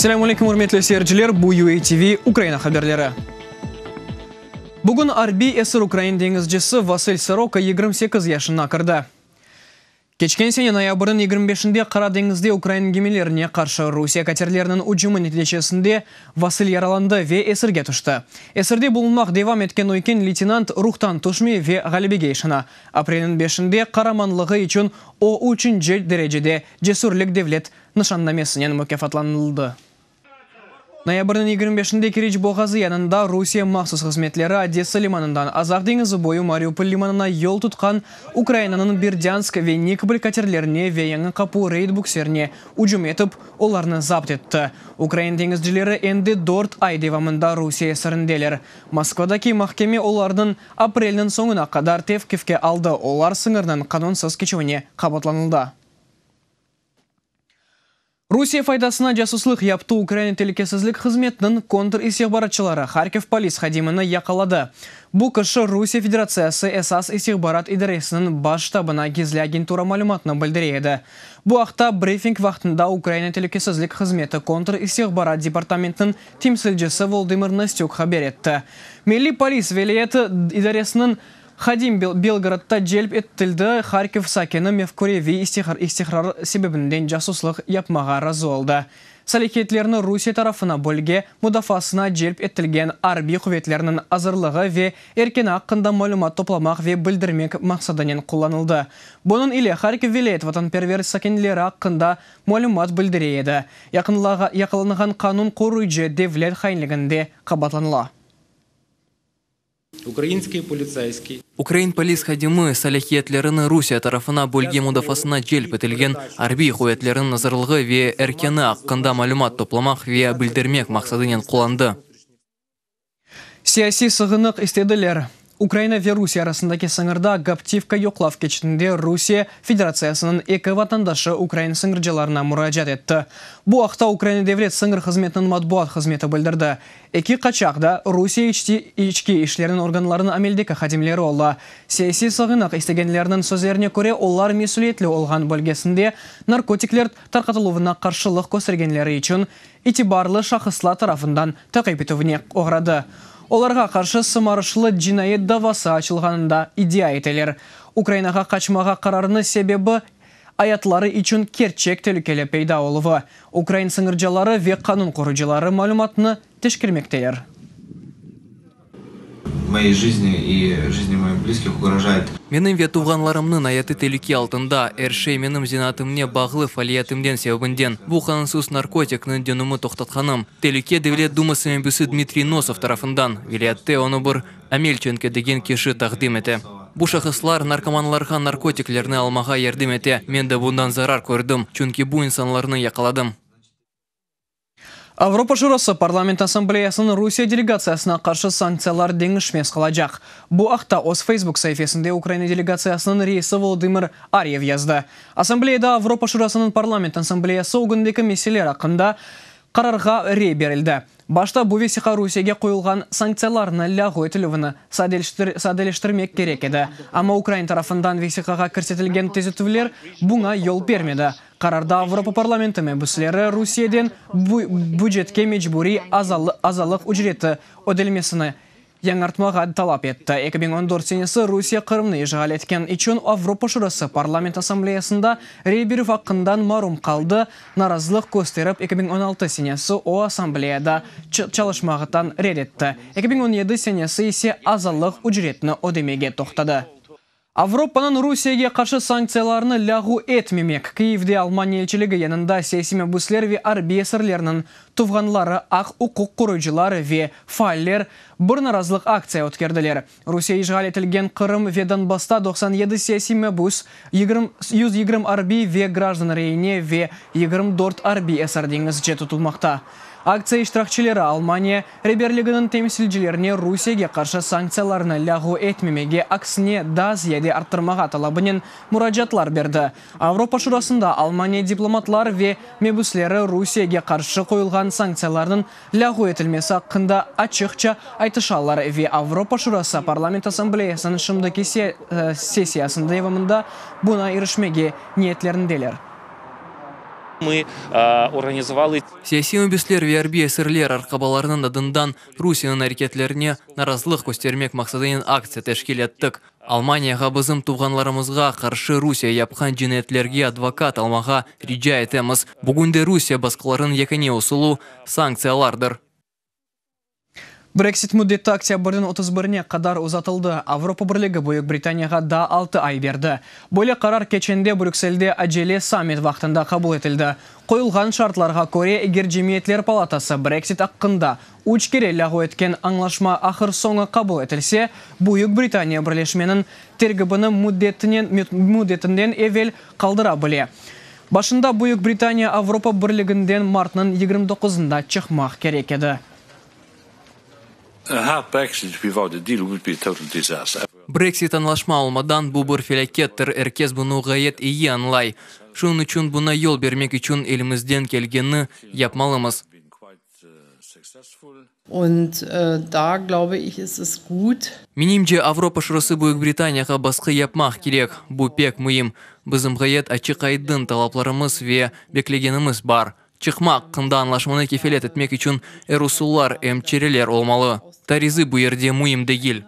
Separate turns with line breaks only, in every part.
Selâmün aleyküm, ürmetli seyirciler, bu UATV Ukraina haberleri. Bugün arbiy esir ukrain deñizcisi Vasıl Soroka 28 yaşına kirdi. Keçken sene noyabrniñ 25-inde Qara deñizde ukrain gemilerine qarşı Rusiye katerleriniñ ücümi neticesinde Vasıl yaralandı ve esirge tüşti. Esirde bulunmaq devam etken üyken leytenant ruhtan tüşmey ve ğalebege işana. Aprelniñ beşinde qaramanlığı içün o üçünci derecede Cesürlik devlet nişannamesinen mukâfatlanıldı. Noyabrniñ 25-inde Keriç boğazı yanında Rusiye mahsus hızmetleri Odessa limanından Azaq deñizi boyu Mariupol limanına yol tutqan Ukrainanıñ Berdânsk ve Nikopol katerlerine ve Yañı Qapu reyd bukserine ücüm etip, olarnı zapt etti. Ukrain deñizcileri endi dört ay devamında Rusiye esirindeler. Moskvadaki mahkeme olarnıñ aprelniñ soñuna qadar tevqifke aldı, olar sıñırnıñ qanunsız keçüvine qabaatlanıldı. Rusiye faydasına casuslıq yaptı, Ukraina telükesizlik hızmetiniñ kontr-istihbaratçıları Harkiv polis hadimini yaqaladı. Bu kişi Rusiye Federatsiyası Esas istihbarat idaresiniñ Baş ştabına gizli agentura malümatını bildire edi. Bu aqta brifing vaqtında Ukraina telükesizlik hızmeti kontr-istihbarat departamentiniñ temsilcisi Volodımır Nastük haber etti. Milliy polis vilâyet idaresiniñ Hadim Belgorodda celp etildi, Harkiv sakini mefküreviy istiqrar sebebinden casuslıq yapmağa razı oldı. Salâhiyetlerini Rusiye tarafına bölge mudafaasına celp etilgen arbiy quvetlerniñ azırlığı ve erkeni aqqında malümat toplamaq ve bildirmek maqsadınen qullanıldı. Bunıñ ile Harkiv vilâyet vatanperver sakinleri aqqında malümat bildire edi. Yaqalanğan qanun qoruyıcı devlet hainliginde qabaatlanıla.
Ukrainskiy politseyskiy.
Ukrain polis hadimi salâhiyetlerini Rusiye tarafına bölge mudafaasına celp etilgen arbiy quvetlerniñ azırlığı ve erkânı aqqında malümat toplamaq ve bildirmek maqsadınen qullandı.
Siyasiy sığınıq istediler. Ukraina ve Rusiye arasındaki sıñırda Goptivka yoqlav keçitinde Rusiye Federatsiyasınıñ eki vatandaşı ukrain sıñırcılarına muracaat etti. Bu aqta Ukraina Devlet sıñır hızmetiniñ matbuat hızmeti bildirdi. Eki qaçaq da Rusiye içki işlerniñ organlarınıñ ameldeki hadimleri ola. Siyasiy sığınaq istegenlerniñ sözlerine köre, olar mesüliyetli olğan bölgesinde narkotikler tarqatıluvına qarşılıq köstergenleri içün itibarlı şahıslar tarafından taqip etüvine oğradı. Olarğa qarşı sımarışlı cinayet davası açılğanında iddia eteler. Ukrainağa qaçmağa qararını sebebi, ayatları içün kerçek telükeli peyda oluvı. Ukrain sıñırcıları ve qanun qorucıları malümatnı teşkermekteler.
Moey jızni i jızni moih blizkih ugrojayet.
Menim ve tuvğanlarımnıñ ayatı telüke altında, er şey menim zenaatımne bağlı faaliyetimden sebebinden, bu qanunsız narkotikniñ dönümi toqtatqanım, telüke Devlet Duması mebüsi Dmitriy Nosov tarafından, vilâyette onı bir Amelçenko degen kişi taqdim ete. Bu şahıslar narkomanlarğa narkotiklerni almağa yardım ete, men de bundan zarar kördim, çünki bu insanlarnı yaqaladım.
Avropa Şurası Parlament Assambleyasınıñ Rusiye delegatsiyasına qarşı sanktsiyalar deñişmez qalacaq. Bu aqta öz Facebook saifesinde Ukraina delegatsiyasınıñ reisi Volodımır Aryev yazdı. Assambleyada Avropa Şurasınıñ Parlament Assambleyası ögündeki meseleler aqqında qararğa rey berildi. Başta bu vesiqa Rusiyege qoyulğan sanktsiyalarnı lâğu etilüvini sadeleştirmek kerek edi. Amma ukrain tarafından vesiqağa kirsetilgen tüzetüvler buña yol bermedi. Qararda Avropa parlamenti mebüsleri Rusiyeden bücetke mecburiy azalıq ücreti ödelmesini yañartmağa talap etti. 2014 senesi Rusiye Qırımnı işğal etken içün Avropa Şurası Parlament Assambleyasında rey berüv aqqından marum qaldı, narazılıq kösterip 2016 senesi o assambleyada çalışmaqtan red etti, 2017 senesi ise azalıq ücretini ödemege toqtadı. Avropanıñ Rusiyege qarşı sanktsiyalarını lâğu etmemek, Kyivde Almaniya elçiligi yanında siyasiy mabüsler ve arbiy esirlerniñ tuvğanları, aq-uquq qoruyıcılar ve faaller bir narazılıq aktsiya ötkerdiler. Rusiye işğal etilgen Qırım ve Donbassta 97 siyasiy mabüs, 120 arbiy ve grajdan reine ve 24 arbiy esir deñizce tutulmaqta. Aktsiya iştirakçileri Almaniya reberliginiñ temsilcilerine Rusiyege qarşı sanktsiyalarnı lâğu etmemege, aksine daa ziyade arttırmağa talabınen muracaatlar berdi. Avropa Şurasında Almaniya diplomatlar ve mebüsleri Rusiyege qarşı qoyulğan sanktsiyalarnıñ lâğu etilmesi aqqında açıqça aytışalar ve Avropa Şurası Parlament Assambleyasınıñ şimdiki sessiyasınıñ devamında buña irişmege niyetlerindeler.
Mı organizovalı.
Siyasiy mabüsler ve arbiy esirler arqabalarınıñ adından Rusiyeniñ areketlerine narazılıq köstermek maqsadınen aktsiya teşkil ettik. Almaniyağa bizim tuvğanlarımızğa qarşı Rusiye yapqan cinayetlerge advokat almağa rica etemiz. Bugünde Rusiye basqılarınıñ yekâne usulı, sanktsiyalardır.
Brexit müddeti oktâbrniñ 31-ne qadar uzatıldı. Avropa Birligi Büyük Britaniyağa daa altı ay berdi. Böyle qarar keçende Brükselde acele sammit vaqtında qabul etildi. Qoyulğan şartlarğa köre, eger Cemiyetler palatası Brexit aqqında üç kere lâğu etken añlaşma ahır-soñu qabul etilse, Büyük Britaniya birleşmeniñ tergibini müddetinden evel qaldıra bile. Başında Büyük Britaniya Avropa Birliginden martnıñ 29-ında çıqmaq kerek edi.
A hard Brexit without a deal would be a total disaster.
Brexit añlaşma olmadan, bu bir felâkettir, er kes bunı ğayet eyi añlay. Şunıñ içün buña yol bermek içün elimizden kelgenni yapmalımız.
Und da, glaube ich, ist es gut.
Menimce, Avropa Şurası Büyük Britaniyağa basqı yapmaq kerek, bu pek müim. Bizim ğayet açıq-aydın talaplarımız ve beklegenimiz bar. Çıqma aqqında añlaşmanı kefelet etmek içün er usullar, em çareler olmalı. Tarizi bu yerde müim degil.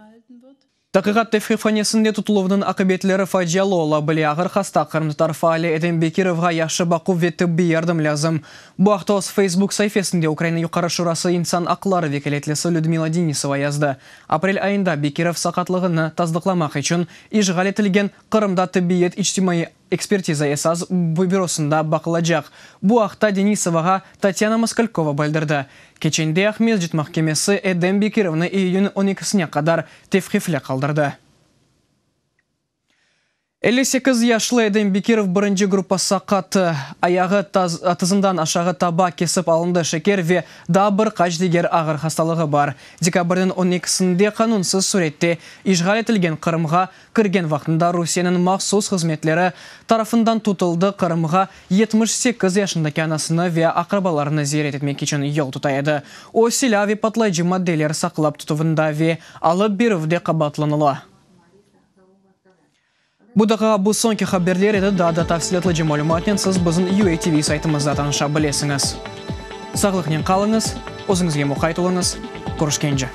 Taqiqat tevqifhanesinde tutuluvnıñ aqibetleri facialı ola bile, ağır hasta qırımtatar faali Edem Bekirovğa yahşı baquv ve tıbbiy yardım lâzım. Bu aqta öz Facebook saifesinde Ukraina Yuqarı Şurası insan aqları vekâletlisi Lüdmila Denisova yazdı. Aprel ayında Bekirov saqatlığını tasdıqlamaq içün işğal etilgen Qırımda tıbbiyet içtimaiy ekspertiza esas bürosında baqılacaq. Bu aqta Denisovağa Tatyana Moskalkova bildirdi. Keçende Aqmescit mahkemesi Edem Bekirovnı iyün on ekisine qadar tevqifli qaldırdı. 58 yaşlı Edem Bekirov birinci gruppa saqatı, ayağı tızından aşağı taba kesip alındı, şeker ve daa bir qaç diger ağır hastalığı bar. Dekabrniñ on ekisinde qanunsız sürette işğal etilgen Qırımğa kirgen vaqtında Rusiyeniñ mahsus hızmetleri tarafından tutuldı, Qırımğa 78 yaşındaki anasını ve aqrabalarını ziyaret etmek içün yol tuta edi. O, silâ ve patlayıcı maddeler saqlap tutuvında ve alıp berüvde qabaatlanıla. Bu daqiqa bu soñki haberler edi, daa da tafsilâtlıca malümatnen siz bizim UATV saytımızda tanışa bilesiñiz. Sağlıqnen qalıñız, özüñizge muqayt oluñız, körüşkence!